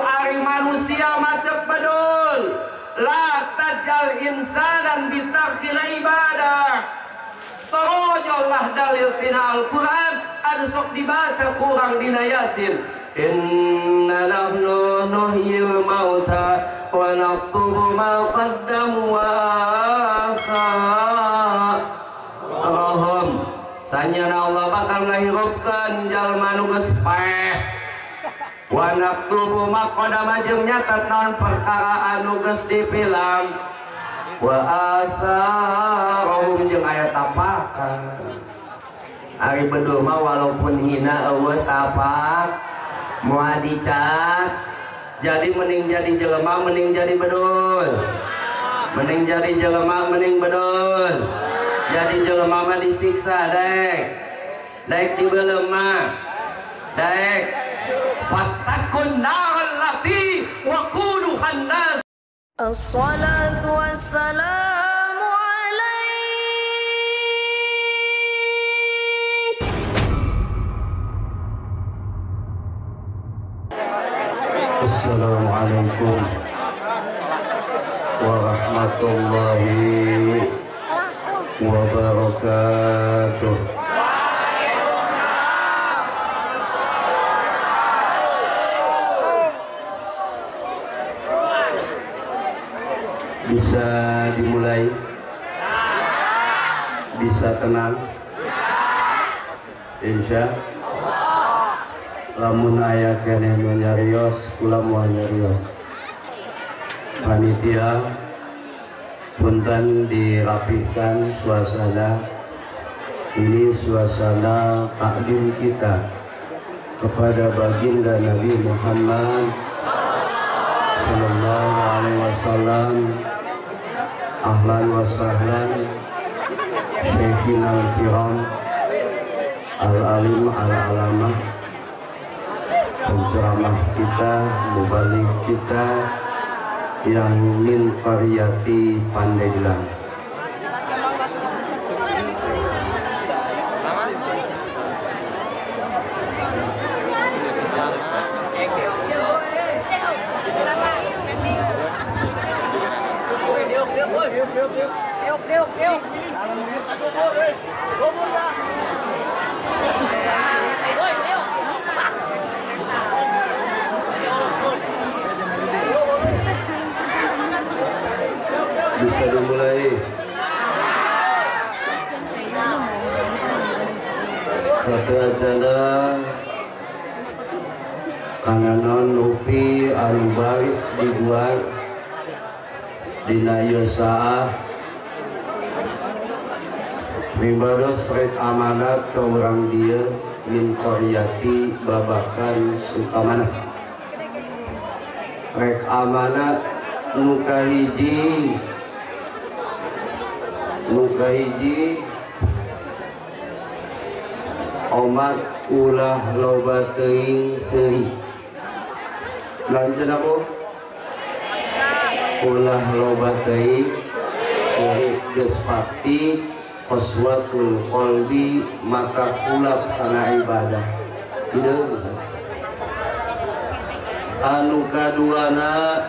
Ari manusia macet bedul. La tajal insanan bitarkil ibadah. Torojollah dalil tina Al-Quran anu sok dibaca kurang dina Yasin. Inna nahnu nuhyil mauta wa naktubu ma qaddamu wa atharahum. Sanyana Allah bakal ngahirupkeun jalma nu geus paeh. Wa naktubu ma qadama jeung nyatet naon perkara anu geus dipilam. Wa atharahum jeung aya tapakan. Ari bedul mah walaupun hina eueuh tapak moal dicat. Jadi mending jadi jelema mending jadi bedul. Mending jadi jelema mending bedul. Jadi jelema mah disiksa daek. Daek dibeuleum mah. Daek fattakun naral lati waquduhan nas. Assalatu wassalamu alaik. Assalamualaikum warahmatullahi wabarakatuh. Bisa dimulai? Bisa tenang? Insya Allah. Lamun aya keneh nu nyarios, kula moal nyarios. Panitia punten dirapihkan suasana. Ini suasana takdim kita kepada baginda Nabi Muhammad sallallahu alaihi wasallam. Ahlan wa sahlan Syekhina al-Kiram Al-Alim Al-Alamah, penceramah kita, mubalik kita yang min qaryati Pandeglang. Bisa dimulai. Satu acara kananon rupi anu baris dibuat dina ieu saah pribados rek amanat ka urang dieu min qaryati babakan Sukamanah. Rek amanat nu kahiji, nu kahiji omat ulah loba teuing seuri. Naon cenah Bu? Ulah loba teuing seuri geus pasti qaswatul qalbi maka kulap kana ibadah. Hideung. Anu kaduana,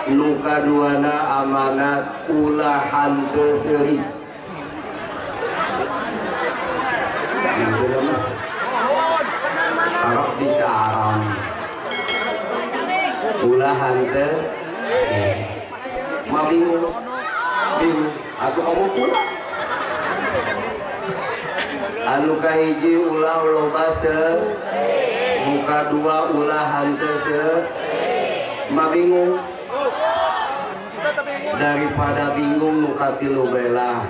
nu kaduana amanat ulah hanteu seuri. Arok dicaram. Ulah hanteu seuri. Mah bingung. Bingung atuh kamu pula. Anu kahiji ulah loba seuri, nu kadua ulah hanteu seuri. Mah bingung. Daripada bingung nu katilu bela.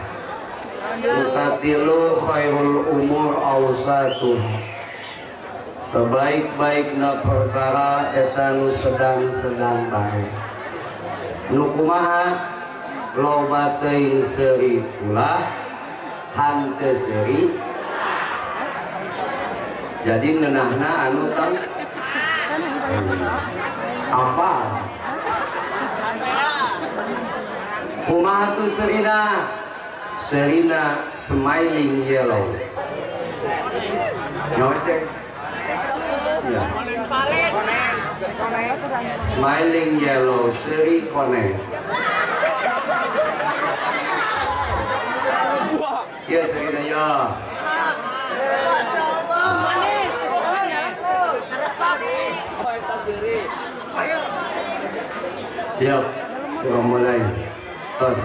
Nu katilu khairul umur awsatuh. Sebaik-baikna perkara eta nu sedang-sedang bae. Nu kumaha loba teuing seuri ulah hanteu seuri. Jadi ngeunahna anu tang apa? Kumaha tuh serina? Serina smiling yellow. Nyocek. Ya. Smiling yellow, seri koneng. Ya, seri ya. Siap, kita mulai. Tos,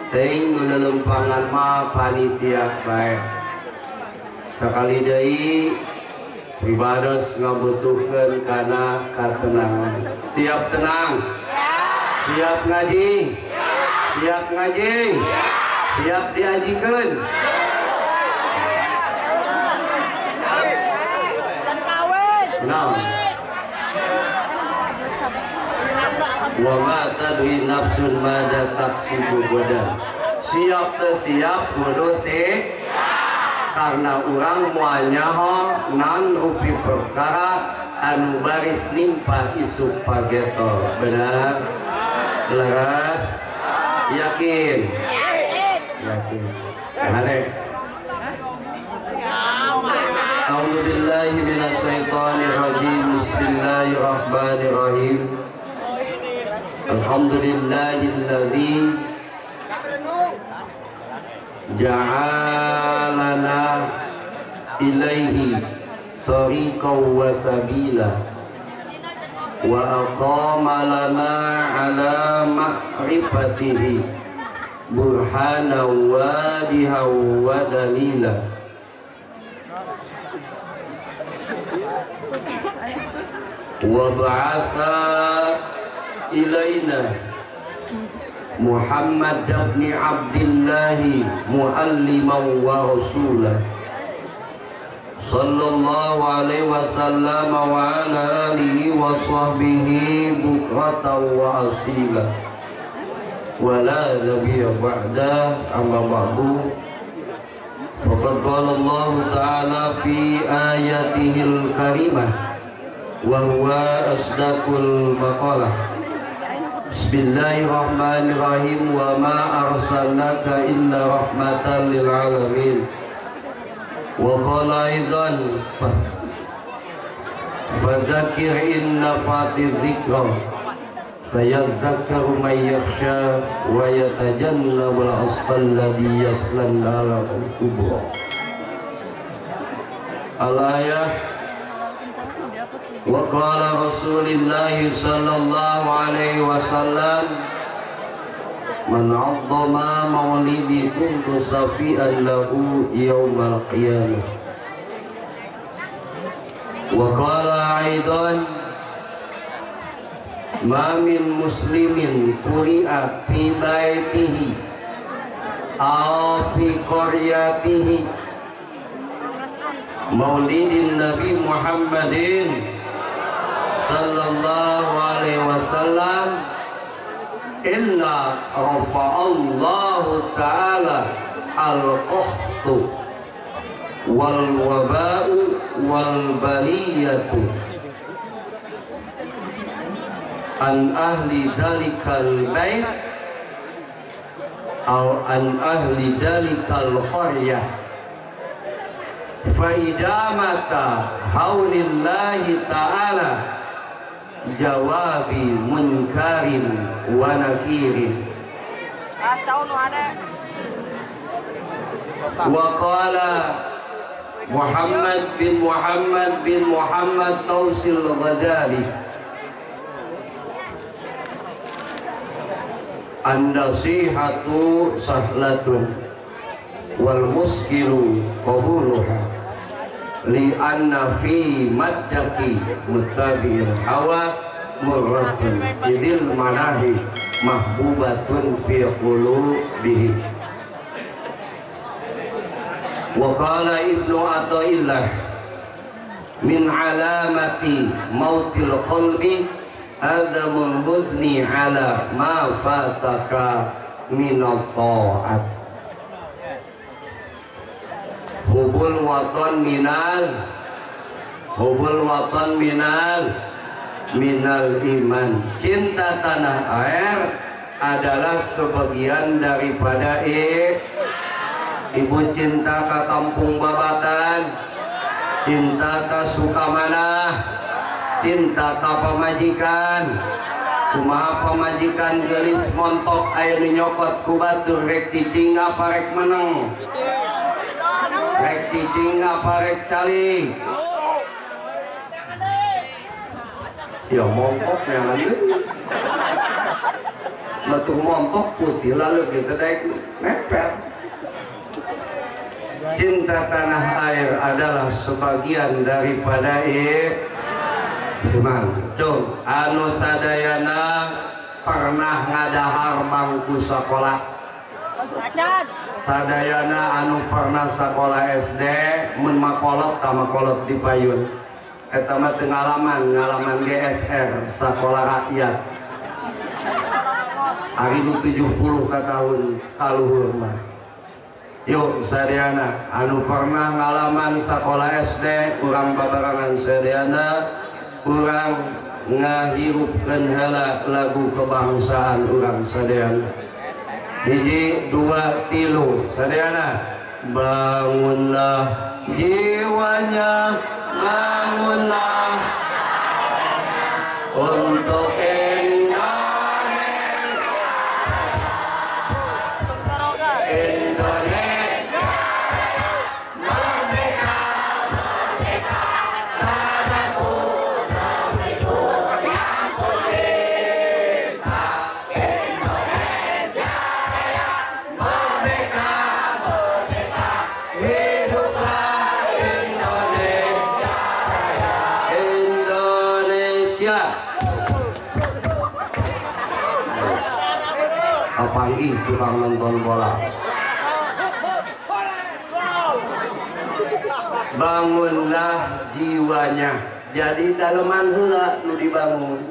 ting nu lelempangan mah panitia bae. Sekali deui pribados ngabutuhkeun kana katenangan. Siap tenang? Siap ngaji? Siap ngaji? Siap diajikeun? Nah. Wa ma tadri nafsun madza taksibu ghadan. Siap teu siap kudu sih. Karena urang moal nyaho naon rupi perkara anu baris nimpa isuk pageto. Benar? Leres? Yakin? Yakin. Hane. A'udzu billahi minasyaitonir rajim. Bismillahirrahmanirrahim. Alhamdulillahilladzi ja'alana ilaihi tariqan wa sabila wa aqama lana ala ma'rifatihi burhana wadiha wa dalila. Wa ba'atha ilaina Muhammad ibn Abdullah mualliman wa rasulah sallallahu alaihi wasallam wa ala alihi wa sahbihi bukratan wa asila wa la nabiyya ba'da amma ba'du. Faqad qala Allah ta'ala fi ayatihil karimah wa huwa asdaqul maqalah. Bismillahirrahmanirrahim. Wa ma arsalnaka illa rahmatan lil alamin. Wa qala aidan fadzakir in nafati dzikra sayadzakkaru man yakhsha wa yatajannabul asqa alladhi yaslan nara al-kubra. Al-ayah. Wa qala Rasulullah sallallahu alaihi wasallam man 'azzama maulidi kuntu safi'an lahu yaumal qiyamah. Wa qala aidan ma min muslimin quri'a fi baitihi aw fi qaryatihi maulidin Nabi Muhammadin sallallahu alaihi wasallam illa rafa'allahu ta'ala al-qahtu wal waba'u wal baliyatu an ahli dalikal bait aw an ahli dalikal qaryah fa idamata haulillahi ta'ala jawabi munkarin wa nakirin. Wa qala Muhammad bin Muhammad bin Muhammad Tausil Ghazali an-nasihatu sahlatun wal muskilu qabuluha li anna fi maddaki muttabi'il hawa murratun idil manahi mahbubatun fi qulubihi. Wa qala Ibnu Athaillah min alamati mautil qalbi adamul huzni ala ma fataka minat ta'at. Hubul waton minal, hubul waton minal, minal iman. Cinta tanah air adalah sebagian daripada ibu cinta ke kampung Babakan. Cinta ka Sukamana, cinta ka pamajikan. Kumaha pamajikan geulis montok aya nu nyokot ku batur rek cicing apa rek meneng? Rek cicing apa rek calik? Sia montok neangan deui. Batur montok putih lalu gitu daek nempel. Cinta tanah air adalah sebagian daripada iman. Cung, anu sadayana pernah ngadahar bangku sekolah. Sadayana anu pernah sekolah SD mun makolot ta makolot di payun. Eta mah teu ngalaman, ngalaman GSR sekolah rakyat. Ari nu 70 ka tahun kaluhur mah. Yuk sadayana anu pernah ngalaman sekolah SD urang babarengan sadayana urang ngahirupkeun heula lagu kebangsaan urang sadayana. 1, 2, 3 sadayana. Bangunlah jiwanya, bangunlah untuk Indonesia. Indonesia merdeka, merdeka, tanahku negeriku yang kucinta. Indonesia merdeka, merdeka, hiduplah Indonesia, Indonesia. Kapanggih tukang nonton bola. Bangunlah jiwanya. Jadi daleman heula nu dibangun.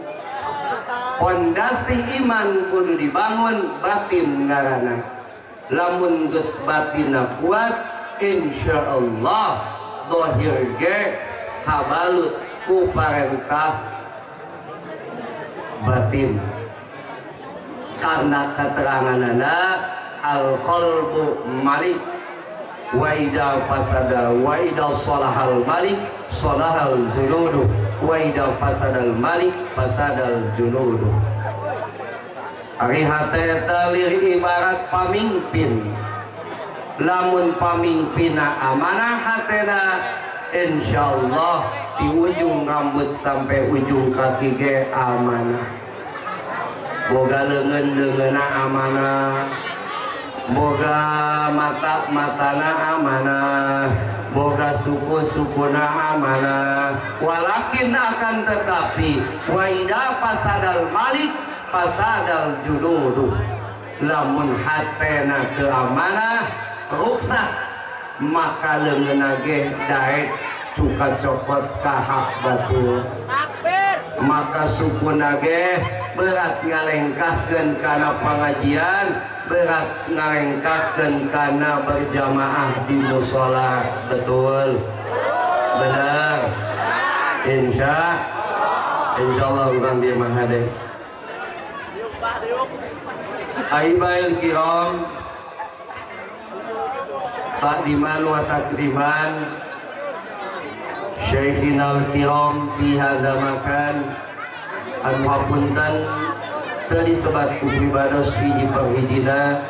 Pondasi iman kudu dibangun, batin ngaranna. Lamun geus batinna kuat, insyaallah dohir ge kabalut ku parentah batin. Karena keteranganana al qalbu malik wa idza fasada wa idza salahal malik salahal junudu wa idza fasadal malik fasadal junudu. Ari hate eta lir ibarat pamimpin. Lamun pamimpinna amanah hatena, insyaallah di ujung rambut sampai ujung kaki ge amanah. Boga leungeun-leungeunna amanah, boga mata-matana amanah, boga suku-sukuna amanah. Walakin akan tetapi wa idza fasadal malik fasadal junudu. Lamun hatena teu amanah ruksak, maka leungeunna ge daek cuka cokot ka hak batur. Maka sukuna ge berat ngalengkahkeun kana pengajian, berat ngalengkahkeun kana berjamaah di musala. Betul? Benar? Insyaallah urang dieu mah hade. Ahibail kiram, takdiman wa takriman Syeikhinal kiram fi hadza makan. Anu hapunten teu disebat ku pribados hiji perhijina,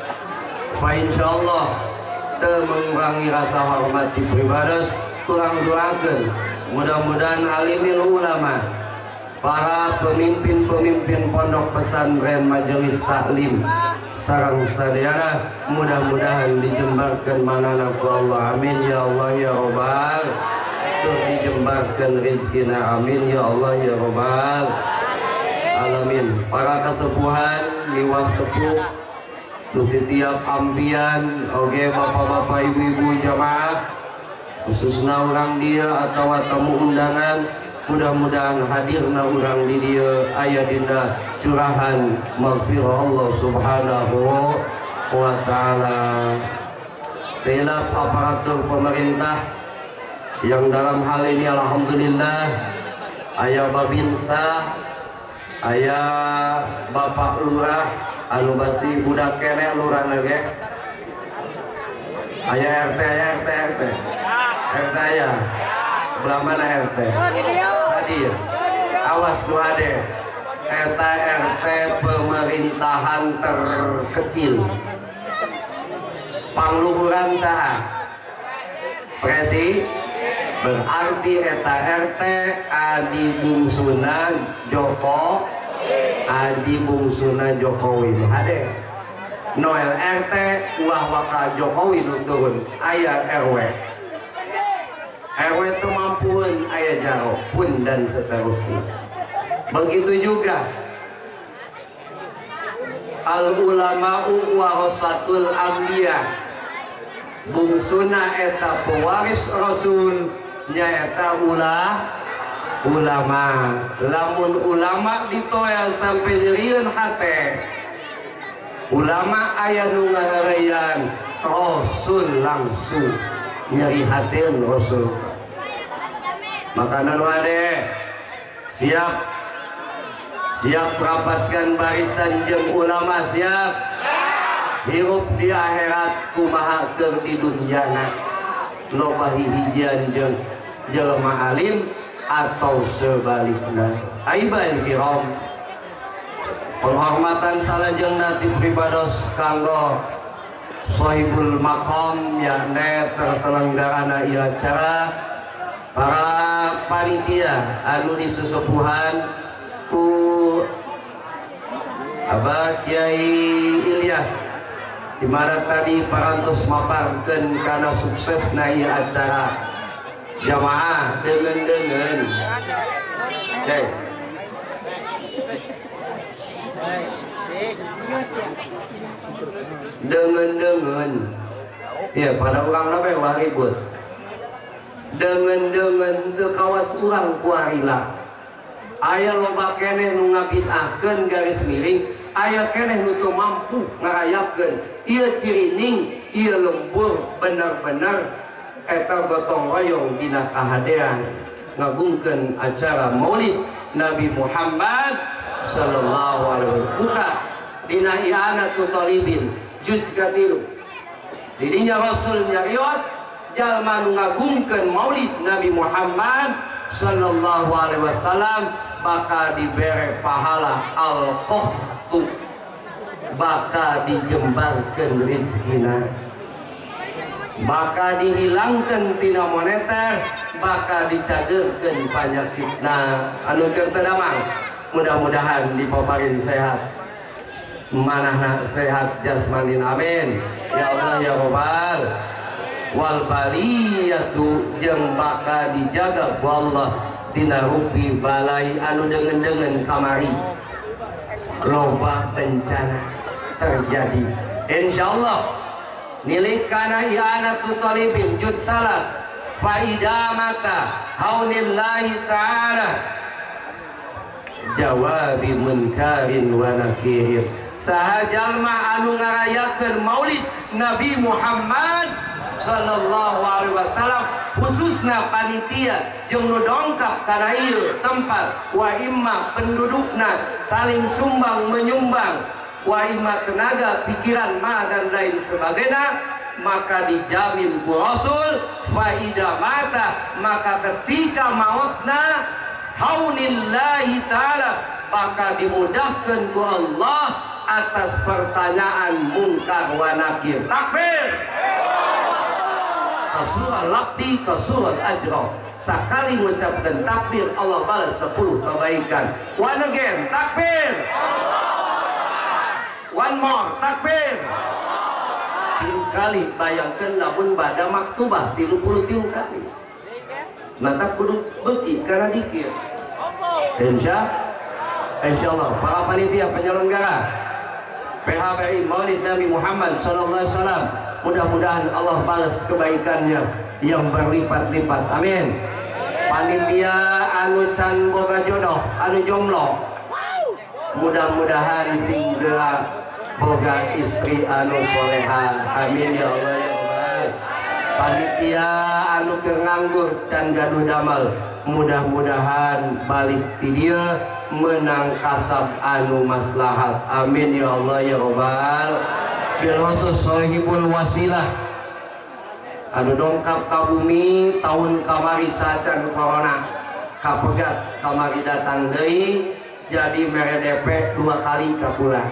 fa insyaallah teu mengurangi rasa hormat di pribados. Kurang doakeun mudah-mudahan alimil ulama, para pemimpin-pemimpin pondok pesantren majelis taklim sareng sadayana mudah-mudahan dijembarkeun manana ku Allah. Amin ya Allah ya Rabbal. Tur dijembarkeun rezekina. Amin ya Allah ya Rabbal alamin. Para kesepuhan liwas sepuh nu tiap ampian oge bapak-bapak ibu-ibu jamaah khususna urang dia atau tamu undangan, mudah-mudahan hadirna urang di dieu aya dina curahan maghfirah Allah Subhanahu wa taala. Silap aparatur pemerintah yang dalam hal ini alhamdulillah aya Babinsa, aya Bapak Lurah anu basi budak keneh lurah ge, aya RT, aya RT, RT, RT aya Belah mana RT? Hadir. Awas nu hade. Eta RT pemerintahan terkecil. Pangluhuran saha? Presi. Berarti eta RT adi bungsuna Joko, adi bungsuna Jokowi. Hade. Noel RT ulah waka Jokowi nu turun aya RW. RW itu mampuan aya jaro pun dan seterusnya. Begitu juga al ulama'u warasatul anbiya, bungsuna eta pewaris rasul nyaeta ulama. Lamun ulama ditoya sampai nyerieun hate, ulama aya nu ngaheureuyan rasul langsung nyeri hateun rasul. Maka nu hade siap siap rapatkan barisan jeung ulama, siap hirup di akhirat kumaha keur di dunyana loba hihijian jeung jelema alim atau sebalikna. Aiban kiram, penghormatan salajengna ti pribados kanggo sahibul maqam yakni terselenggarana ieu acara, para panitia anu disesepuhan ku Abah Kiai Ilyas, di mana tadi parantos maparkeun kana suksesna ieu acara. Jamaah deungeun-deungeun cek deungeun-deungeun ya pada urang na wah ribut deungeun-deungeun teu kawas urang kuarila. Aya loba keneh nu ngabid'ahkeun garis miring, aya keneh nu teu mampu ngarayakeun. Ieu cirining, ieu lembur bener-bener eta gotong royong dina kahadean ngagungkeun acara Maulid Nabi Muhammad sallallahu alaihi wasallam. Buka dina I'anatul Talibin juz katilu. Didinya Rasul nyarios jalma nu ngagungkeun Maulid Nabi Muhammad sallallahu alaihi wasallam bakal dibere pahala al-qahtu, bakal dijembarkeun rezekina, bakal dihilangkeun tina moneter, bakal dicageurkeun panyakitna. Anu keur teu damang mudah-mudahan dipaparin sehat, manahna sehat jasmani, amin ya Allah ya Rabbal. Wal baliyatu jeung bakal dijaga ku Allah tina rupi balai anu deungeun-deungeun kamari loba bencana terjadi. Insyaallah nilik kana i'anatul talibin jud salas faida mata haunillahi ta'ala jawabi munkarin wa nakirin. Saha jalma anu ngarayakeun Maulid Nabi Muhammad sallallahu alaihi wasallam, khususna panitia jeung nu dongkap kana ieu tempat, wa imma pendudukna saling sumbang menyumbang, wa imma tenaga pikiran ma dan lain sebagainya, maka dijamin ku Rasul faida mata, maka ketika mautna haunillahi ta'ala bakal dimudahkan ku Allah atas pertanyaan mungkar wa nakir. Takbir. Kasurat labdi kasurat ajro. Sekali mengucapkan takbir Allah balas 10 kebaikan. One again takbir. One more takbir. 3 kali bayangkan lamun bada maktubah 33 kali. Maka kudu beuki karena dikir. Insyaallah para panitia penyelenggara PHBI Maulid Nabi Muhammad sallallahu alaihi wasallam, mudah-mudahan Allah balas kebaikannya yang berlipat-lipat. Amin. Panitia anu can boga jodoh, anu jomblo, mudah-mudahan segera boga istri anu soleha. Amin ya Allah ya Rabbal. Panitia anu keur nganggur can gaduh damal, mudah-mudahan balik ti dieu menang kasab anu maslahat. Amin ya Allah ya Rabbal. Bil khusus sahibul wasilah Anu dongkap ka bumi tahun kamari sacan corona kapegat kamari datang deui jadi mere DP 2 kali ka kula.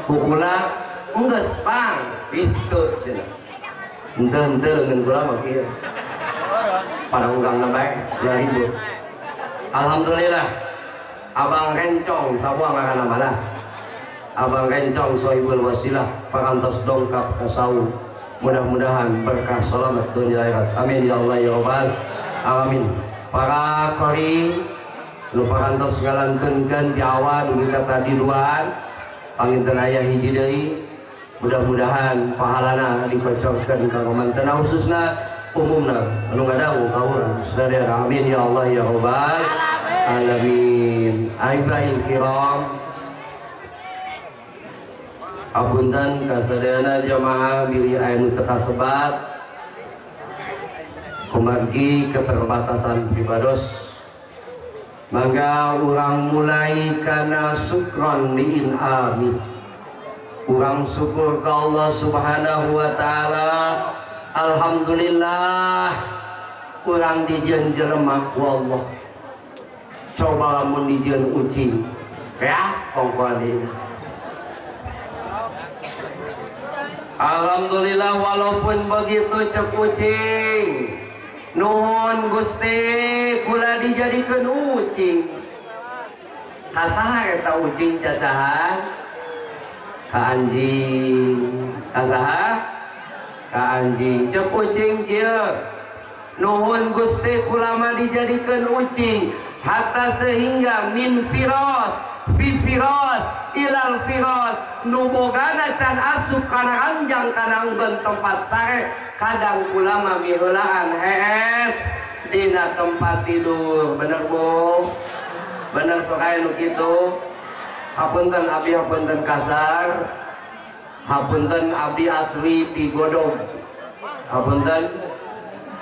Kukula enggeus pang itu cenah. Henteu ngeun kula mah kieu. Pada urangna bae 2000. Alhamdulillah Abang Rencong sabuang ngaranna malah. Abang Rencong Sohibul Wasilah parantos dongkap ka saung. Mudah-mudahan berkah selamat dunia akhirat. Amin ya Allah ya Rabbal alamin. Para qori nu parantos ngalantunkeun di awal dugi ka tadi duaan panginten aya hiji deui. Mudah-mudahan pahalana dikocorkeun ka mantena khususna umumna anu ngadangu ka urang sadaya. Amin ya Allah ya Rabbal alamin. Ahibail kiram, apunten kasadayana jamaah bilih aya nu teu kasebat kumargi keterbatasan pribados. Mangga urang mulai kana sukron liin amin. Urang syukur ka Allah Subhanahu wa taala. Alhamdulillah urang dijieun jelema ku Allah. Coba lamun dijieun ucing ya kongkoan deui. Alhamdulillah walaupun begitu cek ucing, nuhun Gusti kula dijadikeun ucing. Kasaha eta ucing cacahan? Ka anjing. Kasaha? Ka anjing. Cek ucing kieu, nuhun Gusti kula mah dijadikeun ucing hatta sehingga min firas fi firas ilal firas nu bogana can asup kana ranjang kana enggeun tempat sare kadang kula mah miheulaan hees dina tempat tidur. Bener Bu? Bener sok aya nu kitu. Hapunten abdi, hapunten kasar, hapunten abdi asli ti Godog, hapunten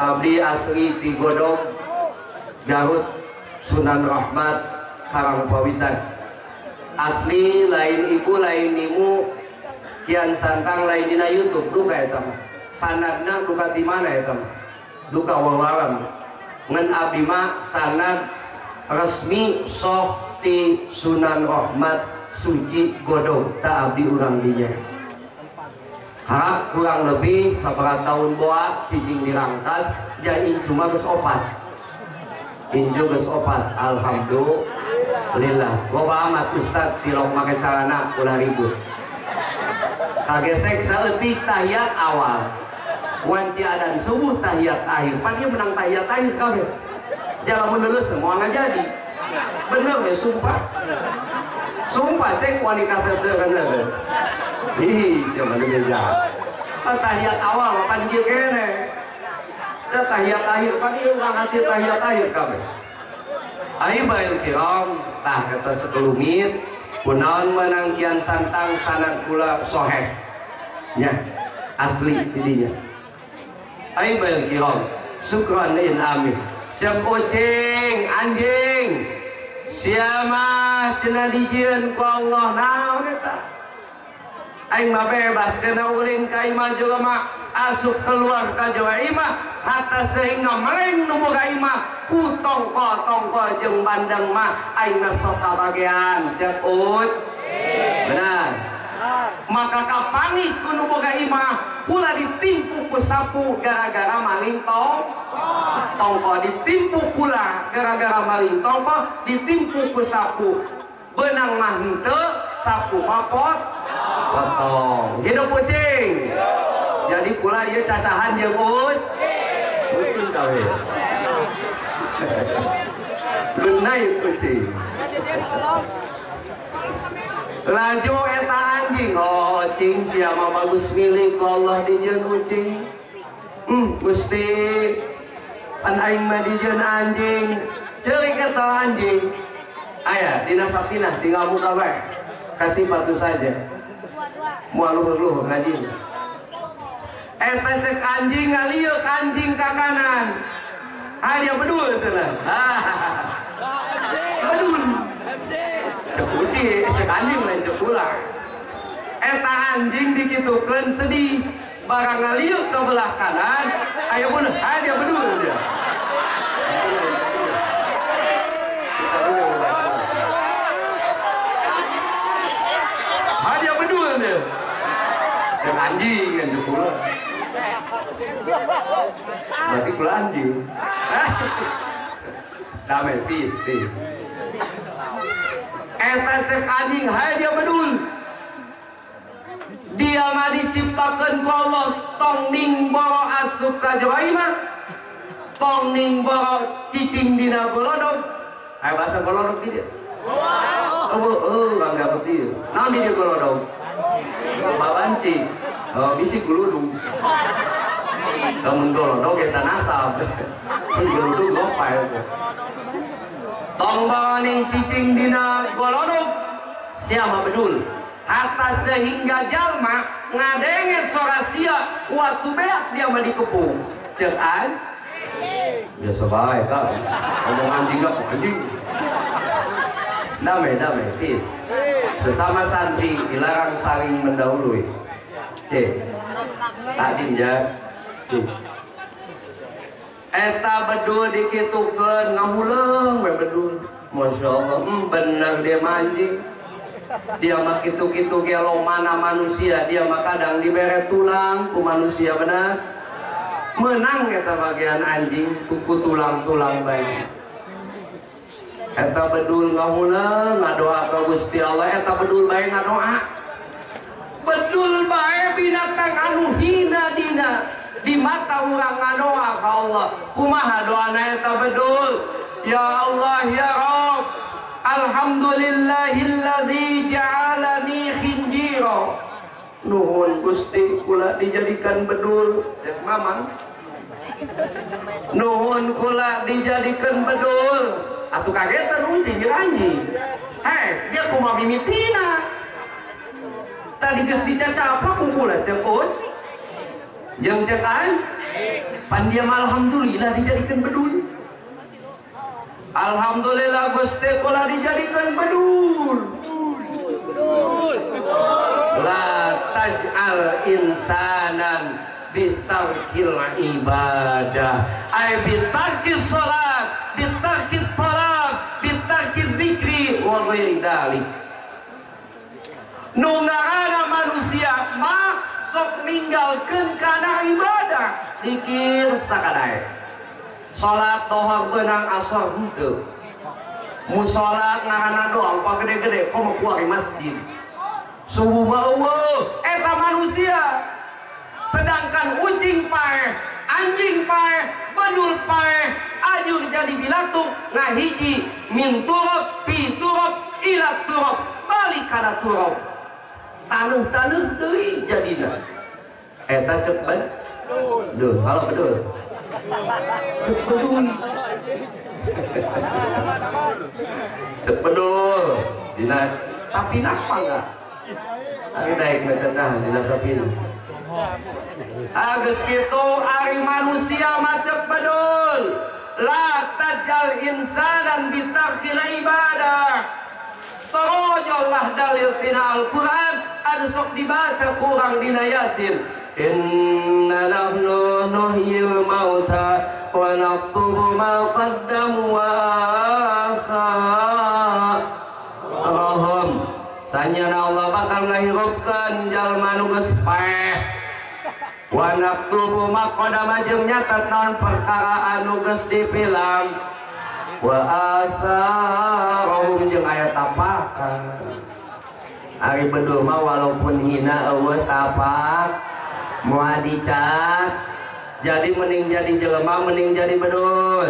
abdi asli ti Godog Garut Sunan Rahmat Karangpawitan. Asli lain ibu lain imu Kian Santang lain dina YouTube duka eta mah. Sanadna duka di mana eta mah? Duka wawaran. Ngan abdi mah sanad resmi soh ti Sunan Rahmat Suci Godog ta abdi urang dinya. Harap kurang lebih sabaraha tahun boa cicing dirangkas jain cuma geus opat. Inju geus opat, alhamdulillah. Loba amat ustad tilok make calana ulah ribut. Kagesek saeutik tahiyat awal. Wanci adan subuh tahiyat akhir. Pan ieu menang tahiyat akhir kabeh. Jangan menerus semua nggak jadi. Bener ya sumpah. Sumpah cek wanita seueur bener. Ih, siapa nu beja. Tahiyat awal pan kieu keneh. Tahiyat akhir pan ieu urang hasil tahiyat akhir kabeh. Ahibail kiram, tah kata sekelumit kunaon menang Kian Santang sanad kula soheh. Nya, asli jadinya. Ahibail kiram, syukran in amin. Cek ucing anjing siapa cenah dijieun ku Allah naon eta? Aing mah bebas cenah ulin ka imah jelema asup keluar ka jawa imah hatta sehingga meleng nu boga imah ku tongko-tongko jeung bandeng mah aing mah sok kabagean cek ut. Benar. Maka kapanggih ku nu boga imah kula ditimpu ku sapu gara-gara maling tongko, ditimpu kula gara-gara maling tongko, ditimpu ku sapu. Benang mah henteu, sapu mah potong. Hidup kucing. Jadi kula ieu cacahan jeung ut. Kucing kawe. Good night kucing. Laju eta anjing, oh cing siapa bagus milik Allah dijieun ucing. Gusti pan aing mah dijieun anjing. Ceurik eta anjing. Aya dina sapinah tinggal muka bae. Kasih batu saja. Moal luhur-luhur ngaji. Eta cek anjing ngaliuk anjing ka kanan. Aya bedul cenah. Bedul. Cek uci, cek anjing lain cek ular. Eta anjing dikitukeun sedih. Barang ngaliuk ke belah kanan, ayo pun dia bedul dia. Dia bedul dia. Cek anjing kan cek kula. Berarti kula anjing. Damai, peace, peace. Eta cek anjing, hai dia bedul. Dia mah diciptakan ku Allah tong ning boro asup ka jero imah, tong ning boro cicing dina golodog. Ayo bahasa golodog di dia. Oh, enggak ngerti. Naon di dia golodog? Babanci. Oh, bisi guludug. Lamun golodog eta nasab. Guludug gopa eta. Tong boro ning cicing dina golodog, sia mah bedul. Hatta sehingga jalma ngadenge sora sia waktu beak dia mah dikepung. Ceuk an? Biasa bae ka. Ngomong anjing lah anjing. Damai, damai, peace. Sesama santri dilarang saling mendahului. C. Takdim ya. C. Eta bedul dikitukeun ngahuleung we bedul. Masya Allah, bener dia mah anjing. Dia mah kitu-kitu ge lomana manusia, dia mah kadang dibere tulang ku manusia benar. Menang eta bagian anjing kuku tulang-tulang bae. Eta bedul ngahuleung ngadoa ka Gusti Allah, eta bedul bae ngadoa. Bedul bae binatang anu hina dina di mata urang ngadoa ka Allah. Kumaha doana eta bedul? Ya Allah ya Rabb, alhamdulillahilladzi ja'alani khinjira. Nuhun Gusti kula dijadikan bedul. Cek mamang. Nuhun kula dijadikan bedul. Atuh kagetan uncing jeung anjing. Hei, dia kumaha mimitina. Tadi geus dicacapa ku kula cek ut. Jeung cek an. Pan dia mah alhamdulillah dijadikan bedul. Alhamdulillah Gusti kula dijadikan bedul. La taj'al insanan bitarkil ibadah. Ay bitarkis salat, bitarkit talab, bitarkit dzikri wa ghairi dzalik. Nu ngaranna manusia mah sok ninggalkeun kana ibadah, dikir sakadae. Salat tohor benang asar henteu. Musola ngaranna doang pa gede-gede komo kuari masjid. Subuh mah eueuh eta manusia. Sedangkan ucing paeh, anjing paeh, bedul paeh, ajur jadi bilatuk ngahiji min turab pi turab ila turab balik kana turab. Tanuh-tanuh deui jadina. Eta cek bedul. Halo bedul. Cek bedul. Cek bedul. Dina sapinah mangga. Ari daek macacahan dina sapinah. Agus kitu ari manusia macet bedul. La tajal insanan bitarkil ibadah. Torojollah dalil tina Al-Quran anu sok dibaca kurang dina Yasin. Inna nahnu nuhyil mauta wa naktubu ma qaddamu wa atharahum. Sanyana Allah bakal ngahirupkeun jalma nu geus paeh. Wa naktubu ma qadama jeung nyatet naon perkara anu geus dipilang. Wa atharahum jeung aya tapakan. Ari bedul mah walaupun hina eueuh tapak moal dicat. Jadi mending jadi jelema mending jadi bedul.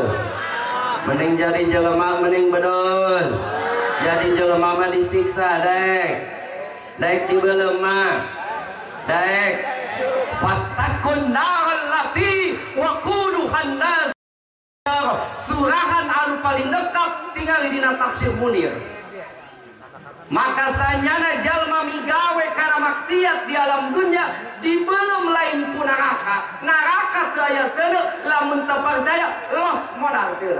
Mending jadi jelema mending bedul. Jadi jelema mah disiksa daek. Daek dibeuleum mah. Daek fattakun naral lati waquduhan nas. Surahan anu paling dekat tinggal dina tafsir Munir. Maka sanyana jalma migawe kana maksiat di alam dunia dibelum lain ku neraka. Neraka teu aya seuneu lamun teu percaya los modal teu.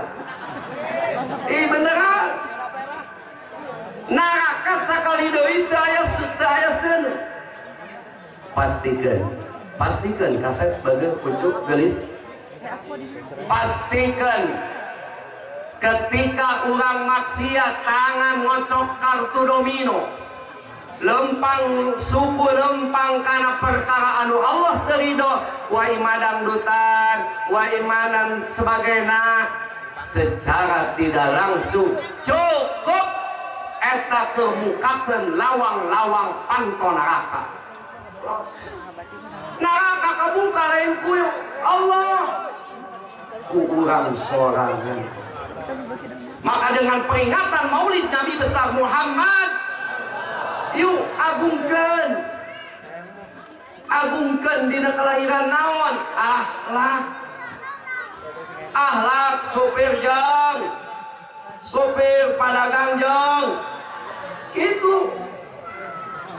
Ih beneran. Neraka sakali deui teu aya seuneu. Pastikeun Pastikan kaset bagai pucuk gelis. Pastikan ketika urang maksiat tangan ngocok kartu domino, lempang suku lempang karena perkara anu Allah terido, wa imadan dutan, wa imanan sebagainya, secara tidak langsung cukup eta kemukakan lawang-lawang panto neraka. Neraka kebuka lain ku Allah ku urang sorangan. Maka dengan peringatan Maulid Nabi besar Muhammad, yuk agungkan, agungkan dina kelahiran naon akhlak, akhlak sopir jang, sopir padagang jang, gitu.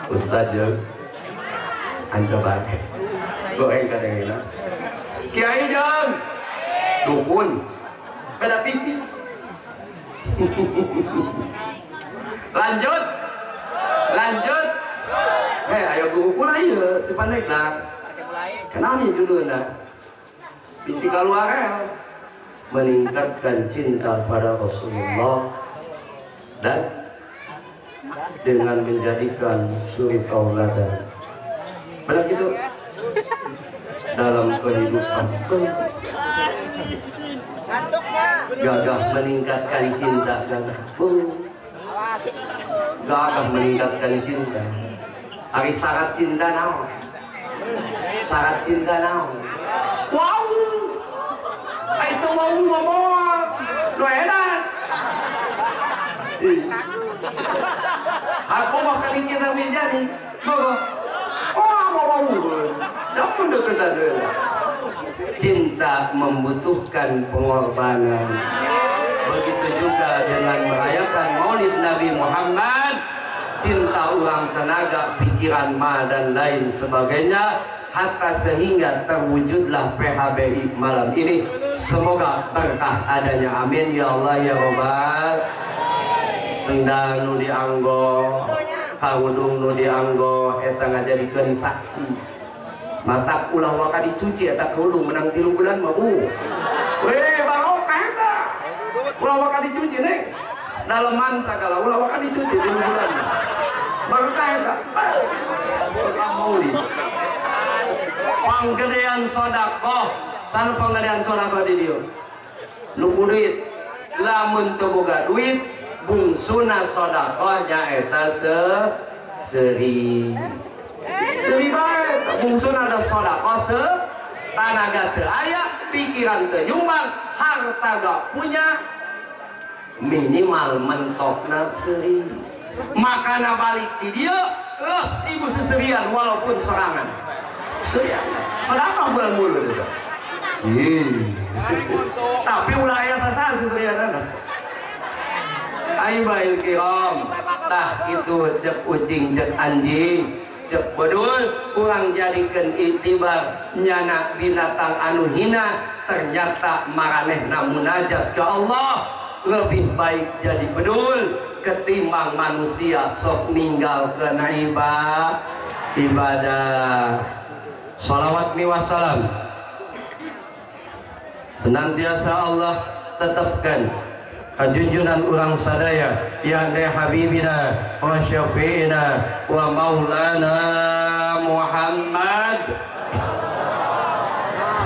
Ustaz jang, ancoba goreng kadang-kadang. Kiai jang, dukun, beda tipis. Lanjut, lanjut. Ayo guru pula iya, dipandai lah. Kenapa nih judulnya? Bisi keluar meningkatkan cinta pada Rasulullah dan dengan menjadikan suri tauladan. Benar gitu? Dalam kehidupan gagah meningkatkan cinta, gagah, gagah meningkatkan cinta. Ari syarat cinta naon? Syarat cinta naon? Wow, itu wow ngomong, lu enak. Aku mau kali kita menjadi, mau, oh mau wow, jangan deket ada. Cinta membutuhkan pengorbanan. Begitu juga dengan merayakan Maulid Nabi Muhammad, cinta ulang tenaga, pikiran, ma dan lain sebagainya, hatta sehingga terwujudlah PHBI malam ini. Semoga berkah adanya, amin ya Allah ya Robbal. Sendal nu dianggo, kawudung nu dianggo, eta ngajadikeun saksi. Mata ulah waka dicuci eta kerudung menang 3 bulan mah bu. Weh barokah eta. Ulah waka dicuci neng. Daleman sagala ulah waka dicuci 3 bulan. Barokah eta. Berkah maulid. Panggedean sedekah, sanu panggedean sedekah di dieu. Nu ku duit, lamun teu boga duit, bungsuna sedekah nyaeta seuri. Seuri bae, bungsuna ada sedekah se, tanaga teu aya, pikiran teu nyumbang, harta gak punya, minimal mentokna seuri. Makana balik di dieu, los ibu seserian walaupun sorangan. Serian, sedekah bulan mulu itu. Tapi ulah aya sasaran seserian. Aibail kiram, tah itu cek ucing cek anjing cek bedul kurang jadikan iktibar nyana binatang anu hina, ternyata maranehna munajat ke Allah lebih baik jadi bedul ketimbang manusia sok ninggal kena ibadah. Salawat mi wassalam senantiasa Allah tetapkan kajunjunan urang sadaya ya habibina wa syafi'ina wa maulana Muhammad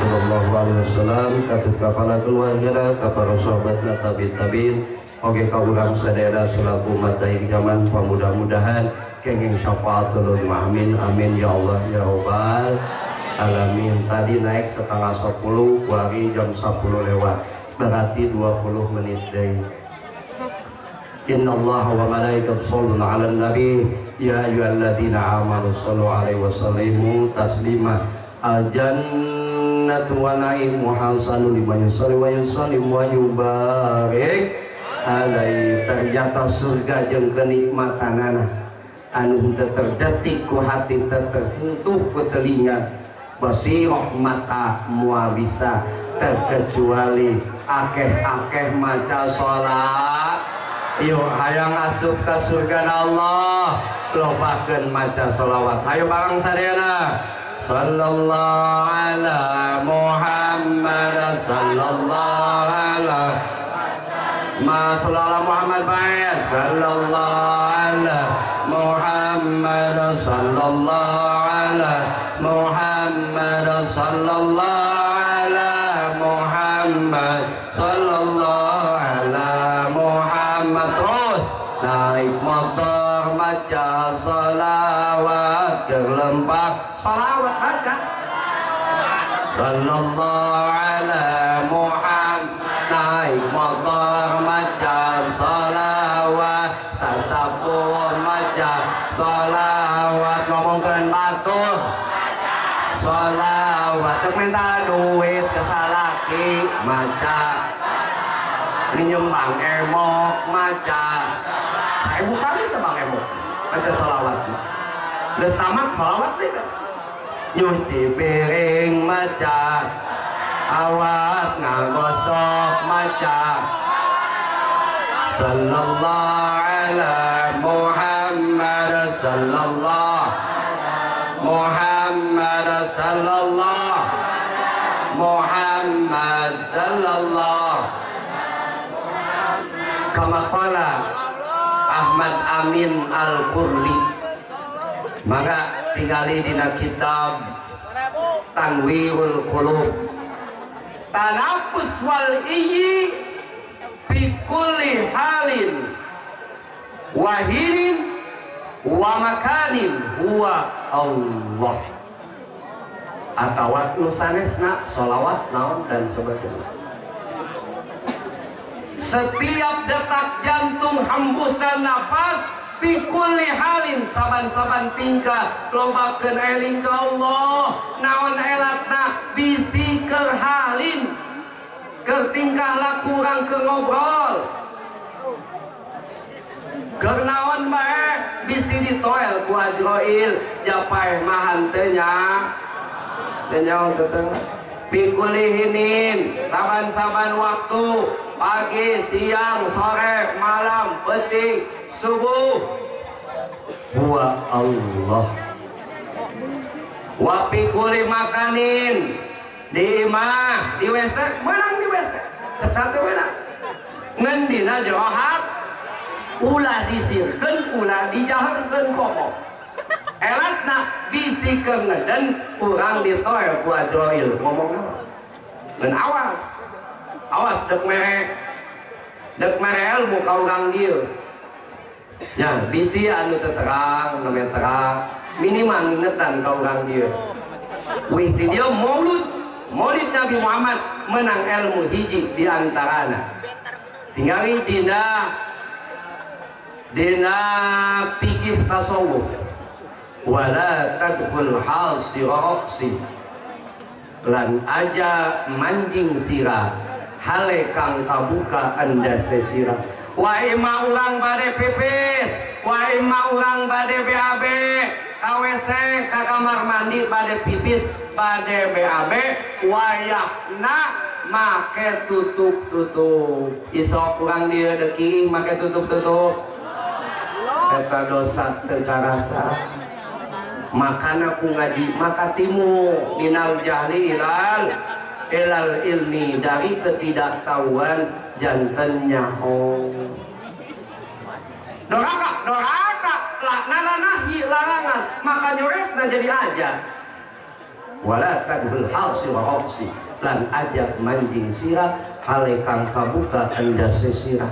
sallallahu alaihi wasallam, katup kepala keluarga, para sahabatna tabi'in tabi'in, oge ka urang sadaya selaku umat akhir zaman, mudah-mudahan kenging syafaatul amin amin ya Allah ya Rabbal alamin. Tadi naik 9:30, kuari jam 10 lewat, berarti 20 menit deh. Inna Allah wa malaikatahu yusholluna 'alan nabi ya ayyuhalladzina amanu shallu 'alaihi wa sallimu taslima. Al jannatu wa na'imuha hasanun liman yusalli wa yusallim wa yubarik alaihi. Ternyata surga jeung kenikmatanana anu teu terdetik ku hati, teu tersentuh ku telinga, basiroh mata moal bisa terkecuali akeh-akeh maca sholat. Yuk hayang asup ka surga Allah, lobakeun maca sholawat. Hayo bareng sadayana. sallallahu ala Muhammad sallallahu ala ma sallallahu Muhammad bae sallallahu ala Muhammad sallallahu ala Muhammad sallallahu ala Muhammad sallallahu ala Muhammad. Terus naik motor maca salawat, kelempah salawat baca sallallahu ala Muhammad. Naik motor maca salawat, sasapu maca salawat, ngomongkeun batur salawat, teu minta duit ke salaki maca, minjem bang emok maca, 1000 kali teh bang emok maca salawat, geus tamat salawat deh, nyuci piring maca, awak ngagosok maca sallallahu ala Muhammad sallallahu Muhammad sallallahu Muhammad sallallahu. Kama qala Ahmad Amin Al-Qurli, maka tingali dina kitab Tanwirul Qulub, tanafus wal iyyi fi kulli halin wahinin wa makanin huwa Allah, atawa nu sanesna sholawat naon dan sebagainya. Setiap detak jantung, hembusan nafas, fi kulli halin, saban-saban tingkah lobakeun eling ka Allah. Naon elatna bisi keur halin, keur tingkah laku urang keur ngobrol, keur naon bae bisi ditoel ku Azrail japaeh mah henteu nya teu nyaho teu. Fi kulli hinin, saban-saban waktu, pagi, siang, sore, malam, peuting, subuh, huwa Allah. Wa fi kulli makanin, di imah, di WC, menang di WC, satu menang. Ngan dina jero hat, ulah disirkeun, ulah dijaharkeun komo. Elatna bisi keungeden urang ditoel ku Azrail ngomong naon. Ngan awas, awas dek mere ilmu ka urang dieu. Ya, bisi anu teu terang, nu terang, minimal ngingetan ka urang dieu. Wih ti dieu maulud, maulid Nabi Muhammad menang ilmu hiji di antarana. Tingali dina fikih tasawuf. Wala tadkhul hasira ra'si, lan aja manjing sira hale kang kabuka endase sira. Wa ima urang bade pipis, wa ima urang bade BAB, ka WC, ka kamar mandi bade pipis, bade BAB, wayahna make tutup-tutup. Isok urang dieu deukiing make tutup-tutup, eta dosa teu karasa. Makana ku ngaji maka timu minal jahli ilal ilmi, dari ketidaktahuan janten nyaho. Doraka doraka laknana nahi larangan, maka nyoretna jadi aja. Wala tadhul halsi wa roksi, lan ajak manjing sira hale kang kabuka endase sira.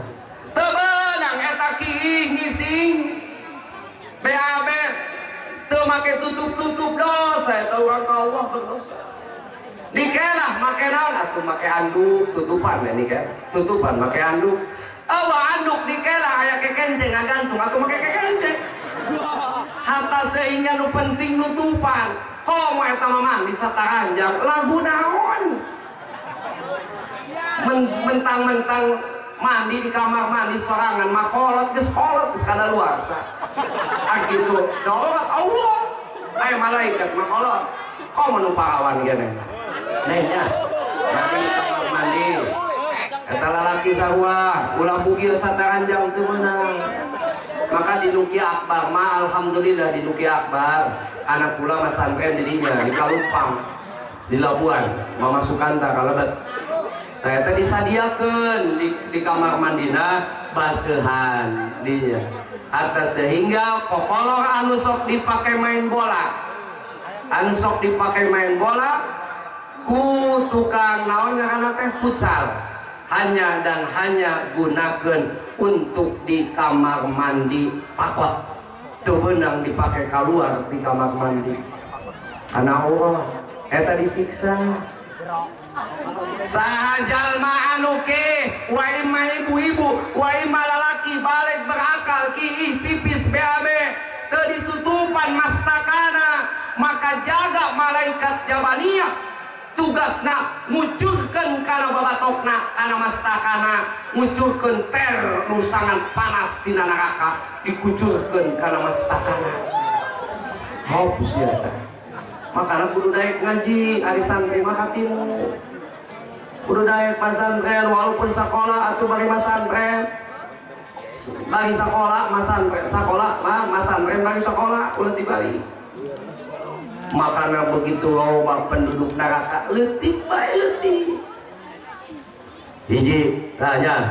Teu beunang eta kiih ngising BAB teu make tutup-tutup, dosa eta urang ka Allah berdosa. Dikelah make naon atuh, make anduk tutupan ya nike, tutupan make anduk. Awa anduk dikelah aya kekenceng ngagantung atuh make kekenceng. Hatta sehingga nu penting nutupan. Komo eta mah mandi sataranjang lagu naon? Mentang-mentang mandi di kamar mandi sorangan makolot geus kolot geus kadaluarsa. Ah gitu. Doa Allah. Aya malaikat makolot. Komo nu parawan geuning. Nehnya. Mandi di kamar mandi. Eta lalaki sarua ulah bugil sataranjang teu meunang. Maka di Nuki Akbar mah alhamdulillah di Nuki Akbar anak kula masantren didinya di Kalumpang di Labuan Mama Sukanta kalebet. Saya teh disadiakeun di kamar mandina baseuhan dinya. Atas sehingga kokolor anu sok dipake main bola. Anu sok dipake main bola ku tukang naon ngaranna teh futsal. Hanya dan hanya gunakan untuk di kamar mandi pakot. Teu beunang dipake keluar di kamar mandi. Karena Allah eta disiksa. Saha jalma anu ke wa imma ibu-ibu wa imma lalaki balik berakal kiih pipis BAB teu ditutupan mastakana maka jaga malaikat jabaniyah tugasna ngucurkeun kana babatokna kana mastakana ngucurkeun ter nu sangat panas dina neraka dikucurkeun kana mastakana. Hapus ya teh. Makana kudu daek ngaji ari santri mah hatimu. Kudu daek pasantren walaupun sekolah atau bari masantren. Bari sekolah masantren, sekolah mah masantren bari sekolah ulah dibari. Makana begitu loba penduduk neraka leutik bae leutik. Hiji tanya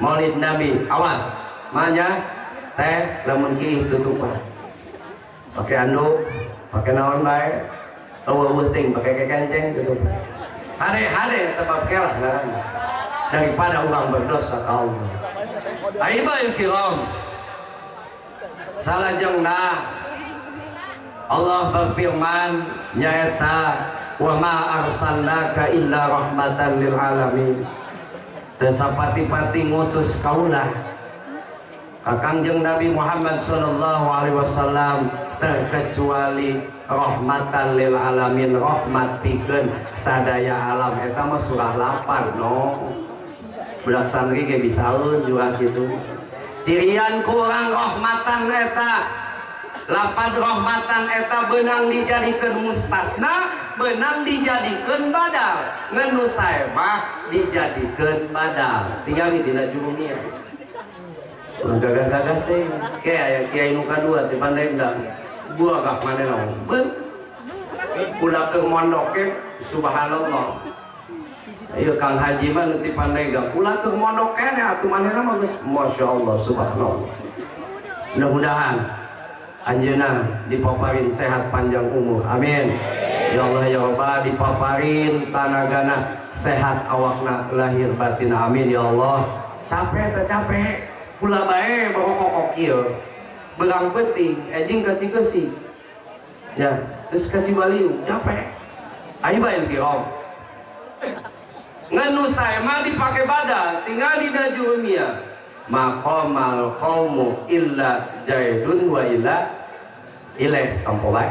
Maulid Nabi awas manya teh lamun kiih tutupan. Pakai anduk, pakai naon bae, eueuh ting pakai kekenceng tutupan. Hade-hade sebab kelah ngaranna daripada urang berdosa ka Allah. Aibal kiram. Salajengna Allah berfirman nyaeta wa ma arsalnaka illa rahmatan lil alamin. Teu sapati-pati ngutus kaula ka Kangjeng Nabi Muhammad sallallahu alaihi wasallam terkecuali rahmatan lil alamin, rahmat pikeun sadaya alam. Eta mah surah 8 no. Budak santri ge bisaeun juga kitu. Cirian ku urang rahmatan eta lapad rahmatan eta beunang dijadikeun mustasna, beunang dijadikeun badal. Ngan nu sae mah dijadikeun badal. Tinggal dina jurumiyah. Urang gagah-gagah teh ke aya kiai nu kadua teh pandai endang. Gua kah manehna beun. Ulah keur mondok ge subhanallah. Ieu Kang Haji mah nu ti pandai ulah keur mondok keneh atuh manehna mah geus masyaallah subhanallah. Mudah-mudahan anjeunna dipaparin sehat panjang umur. Amin. Ya Allah ya Rabbah dipaparin tanagana sehat awakna lahir batin. Amin ya Allah. Capek teh capek. Kula bae barokok kieu. Beurang peuting anjing ka Cikeusi. Ya, terus ka Cibaliung capek. Ayo bae kirom. Ngan nu sae mah dipake badal, tinggal di dajurumiyah. Maqamal qaumu illa jaidun wa illa ilaih tampo bae.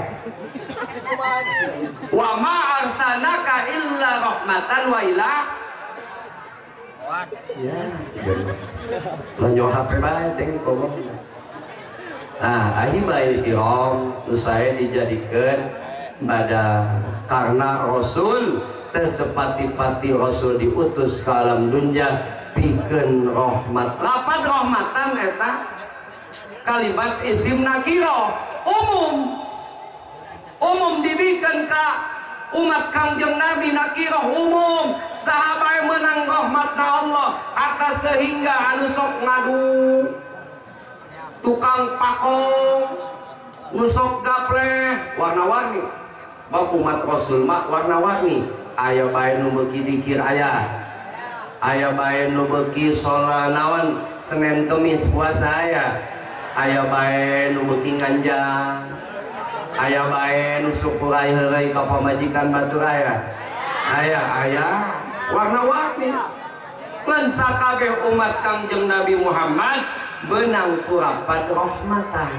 Wa ma arsalnaka illa rahmatan wa ila ya. Lanyo HP bae ceng komo. Nah, ahibail kiram saya dijadikan pada karena Rasul tersepati-pati Rasul diutus ke alam dunia pikeun rahmat. Lapan rahmatan eta kalimat isim nakiro umum. Umum dibikeun ka umat Kangjeng Nabi nakiro umum. Sahabat menang rahmatna Allah atas sehingga anu sok ngadu tukang pakong nusok gapleh warna-warni. Bab umat Rasul mah warna-warni. Aya bae nu beuki dikir aya. Aya bae nu beuki salat naon Senin Kemis puasa aya. Aya bae nu beuki nganjang. Aya bae nu syukur heureuy ka pamajikan batur aya. Aya aya warna-warni. Ngan sakabeh umat Kangjeng Nabi Muhammad benang kurapat rahmatan.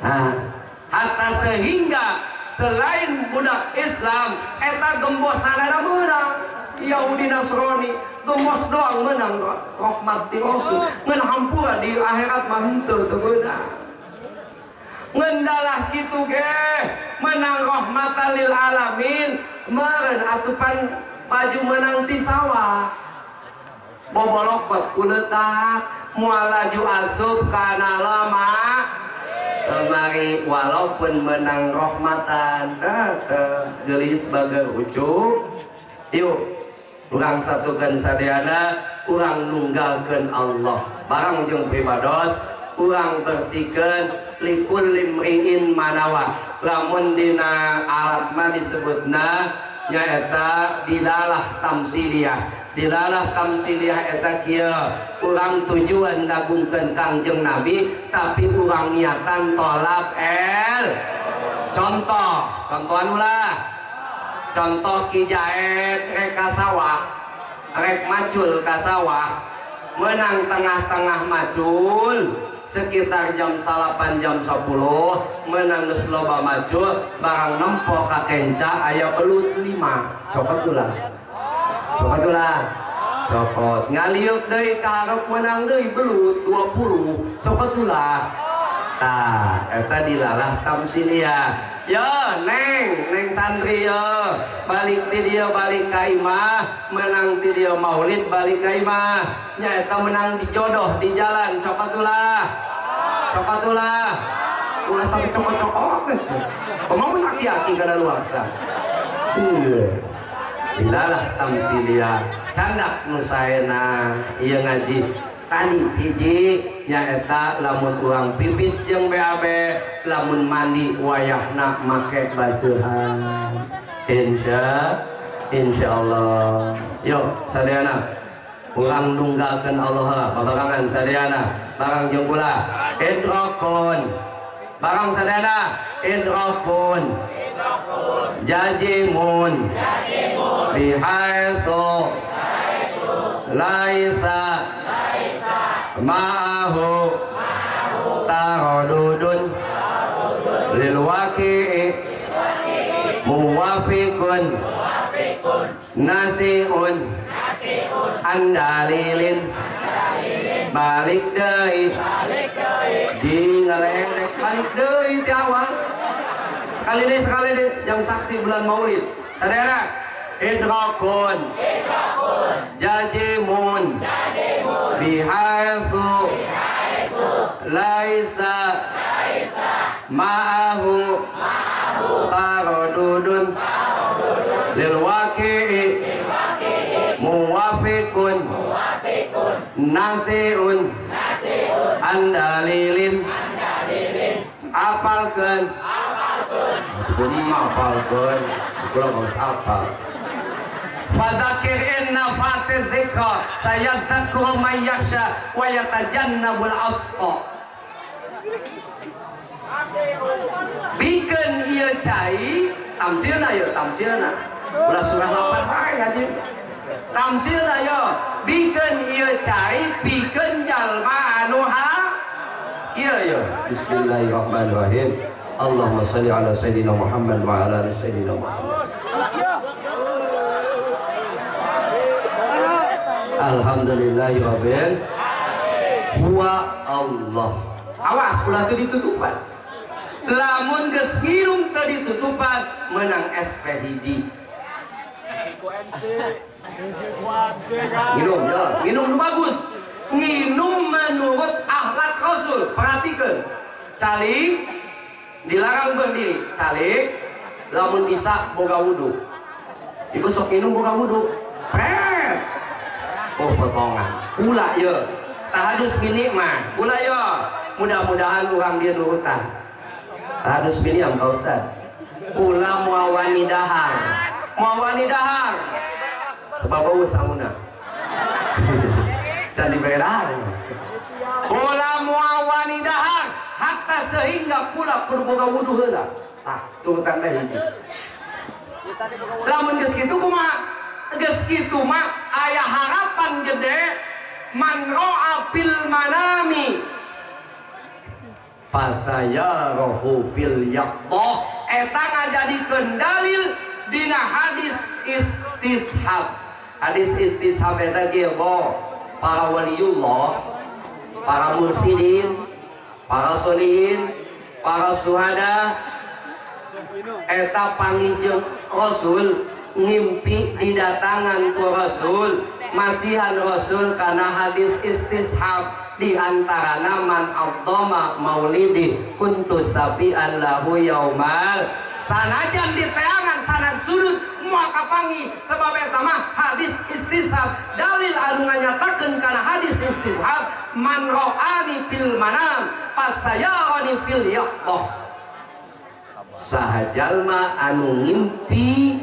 Nah, hatta sehingga selain budak Islam eta gembosanana meunang Yahudi Nasrani gembos doang menang rahmat ti Rasul. Ngan hampura di akhirat mah henteu teu beunang. Ngan dalah kitu ge menang rahmatan lil alamin meureun atupan baju menang ti sawah. Bobolokot kuleutak moal laju asup kana lama lemari walaupun menang rahmatan geulis bager ucu. Yuk urang satukeun sadayana, urang nunggalkeun Allah barang jeung pribados, urang bersihkeun likul limriin manawa. Lamun dina alat mah disebutna nyaeta dilalah tamsiliyah. Dilalah tamsiliyah eta kieu, urang tujuan ngagungkeun Kangjeng Nabi tapi urang niatan tolak el. Contoh, contohan ulah. Contoh Ki Jaet rek ka sawah, rek macul ka sawah, menang tengah-tengah macul sekitar jam 8 jam 10 menang geus loba macul barang nempo ka kenca aya belut 5. Copot ulah. Copot ulah. Copot. Ngaliuk deui ka hareup menang deui belut 20. Copot ulah. Tah, eta dilalah tamsiliyah. Yo, neng, neng santri yo, balik ti dieu balik ka imah, menang ti dieu maulid balik ka imah. Nya eta menang dijodoh di jalan, copot ulah. Copot ulah. Ulah sampai copot-copot geus. Kumaha mun aki-aki kana luaksa. Iya. Dilalah tamsiliyah. Candak nu saena ieu ngaji. Tadi hiji nyaeta lamun urang pipis jeung BAB, lamun mandi wayahna make baseuhan. Insyaallah. Yo sadayana urang nunggalkeun Allah babarangan sadayana barang jeung kula idrokun. Barang sadayana idrokun. Jajimun bihaitsu laisa ma'ahu taradudun lil waqi'i muwafiqun nasi'un andalilin balik deui di ngaledek balik deui ti awal sekali deui yang saksi bulan Maulid sadayana idrakun jajimun bihaitsu laisa ma'ahu taradudun lil waqi'i muwafiqun nasi'un andalilin apalkeun apalkeun kula geus apal. Fadzakir inna fatiz dzikra sayadzakuru man yakhsha wa yatajannabul asqa. Bikeun ieu cai tamsilna yeuh tamsilna. Ulah surah 8 bae ngaji. Tamsilna yeuh bikeun ieu cai pikeun jalma anu ha ieu yeuh. Bismillahirrahmanirrahim. Allahumma shalli ala sayyidina Muhammad wa ala ali sayyidina Muhammad. Alhamdulillahirabbil huwa Allah. Awas ulah teu ditutupan. Lamun geus ngirum teu ditutupan menang SP hiji. Nginum ya, nginum nu bagus. Nginum menurut akhlak Rasul. Perhatikan. Calik dilarang berdiri. Calik lamun bisa boga wudu. Ibu sok nginum boga wudu. Pret. Oh potongan kula ye tahadus bini mah kula ye mudah-mudahan urang dia nurutan tahadus bini am Pak Ustad kula moal wani dahar sebab bau sanguna can dibere dahar kula moal wani dahar hatta sehingga kula kudu boga wudu heula tah turutan teh hiji lamun geus kitu kumaha geus kitu mah aya harapan gede man ra'a fil manami fasayarahu fil yaqdah eta ngajadikeun dalil dina hadis istishab. Hadis istishab eta kieu bo para waliullah, para mursidin, para solihin, para suhada eta panggih jeung Rasul ngimpi didatangan ku Rasul, masihan Rasul karena hadis istishab di antarana man adzama maulidi kuntu safian lahu yaumal. Sanajan diteangan sanad sudut moal kapangi sebab eta mah hadis istishab dalil anu nganyatakeun kana hadis istishab man ra'ani fil manam pasayarani fil yaqdah. Saha jalma anu ngimpi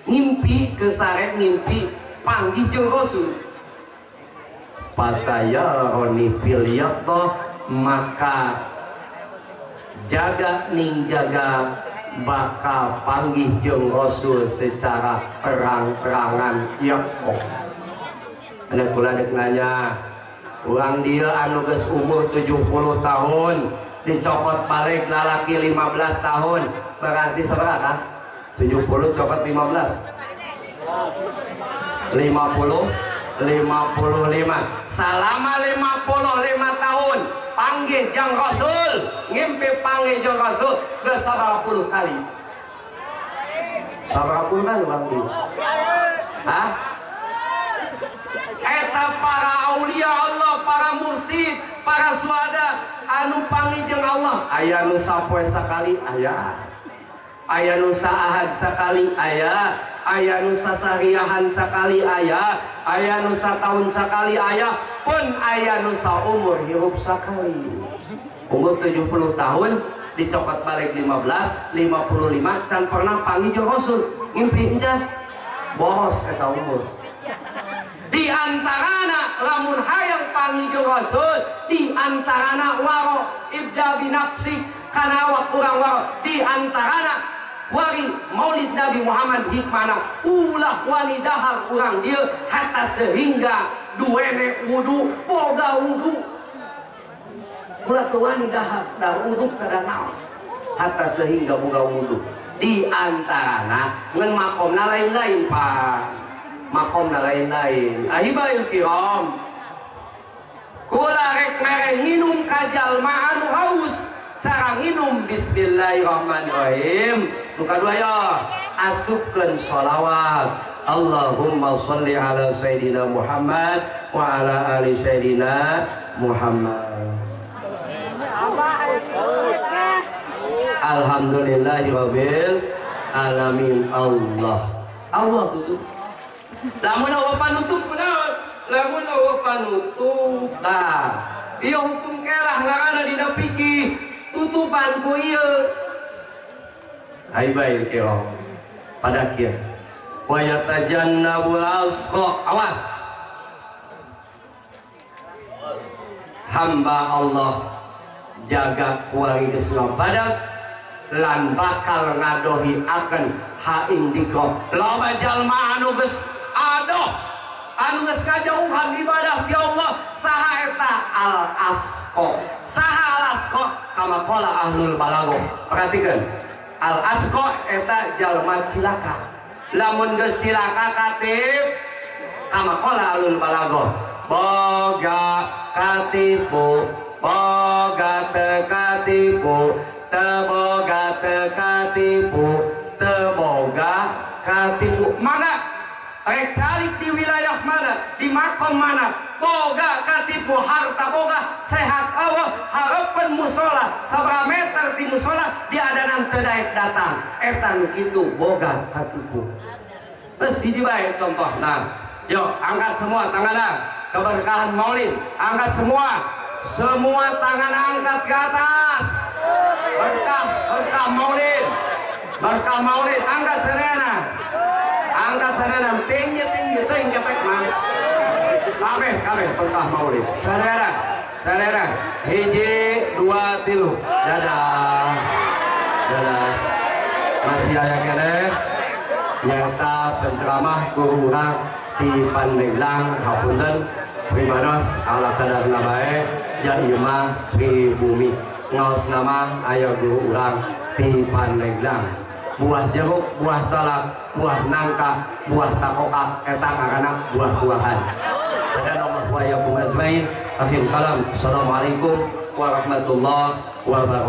ngimpi kesarek ngimpi panggih jeung Rasul pasayarani fil yaqdah maka jaga ning jaga bakal panggih jeung Rasul secara terang-terangan. Ya oh. Ada kula dek nanya, urang dia anu geus umur 70 tahun dicopot balik lalaki 15 tahun berarti sabaraha? 70 copot 15 50 55. Selama 55 tahun panggih jeung Rasul, ngimpi panggih jeung Rasul geus sabaraha puluh kali? Sabaraha puluh kali urang dieu? Hah? Eta para aulia Allah, para mursyid, para suhada anu panggih jeung Allah, aya nu sapoe sakali aya, aya nu saahad sakali aya, aya nu sasariahan sakali aya, aya nu sataun sakali aya, pun aya nu saumur hirup sakali. Umur 70 tahun dicopot balik 15, 55 can pernah panggih jeung Rasul, ngimpi encan boros eta umur. Di antarana lamun hayang panggih jeung Rasul, di antarana waro ibda binafsi kana awak kurang waro, di antarana wari maulid Nabi Muhammad hikmana ulah wani dahar urang dieu hatta sehingga duene wudu boga wudu ulah teu wani dahar da wudu kada naon hatta sehingga boga wudu. Di antarana ngan makomna lain-lain Pak, makomna lain-lain. Ahibail kiram, kula rek mere nginum ka jalma anu haus, cara nginum bismillahirrahmanirrahim. Nu kadua ya, asupkeun sholawat. Allahumma sholli ala sayyidina Muhammad wa ala ali sayyidina Muhammad. Alhamdulillahirabbil alamin. Allah Allah tutup. Lamun eueuh panutup kunaon? Lamun eueuh panutup tah ieu hukum kelah ngaranna dina fikih tutupan ku ieu. Hai bae kieu pada kieu wa yatajannabul asqa. Awas hamba Allah jaga kuari geus badak lan bakal ngadohi akan haing dikro. Loba jalma anu geus adoh anu geus kajauhan ibadah ti Allah, saha eta al asqa. Saha al asqa kama qala ahlul balaghah. Perhatikan, al asqa eta jalma cilaka. Lamun geus cilaka katip kama qala ahlul balaghah, boga katipu, boga teu katipu, teu boga teu katipu, teu boga katipu. Maka rek calik di wilayah mana, di makom mana, boga katipu, harta boga, sehat Allah, harapan musola sabaraha meter di musola diadanan teu daek datang, eta nu kitu boga katipu. Terus hiji bae contohna. Yo, angkat semua tanganna, keberkahan maulid, angkat semua. Semua tangan angkat ke atas. Berkah, berkah maulid. Berkah maulid, angkat serena. Angkat serena, tinggi tinggi tinggi ketek mang. Kabeh kabeh berkah maulid. Serena, serena. Hiji, dua, tilu. Dadah. Dadah. Masih aya keneh nyata penceramah guru urang di Pandeglang hapunten pribados ala kadarna bae ja ieu mah pribumi ngaos nama aya guru urang di Pandeglang. Buah jeruk, buah salak, buah nangka, buah takoka eta ngaranna buah-buahan. Hadallahu wa iyyakum ajmain. Akhir kalam. Assalamualaikum warahmatullahi wabarakatuh.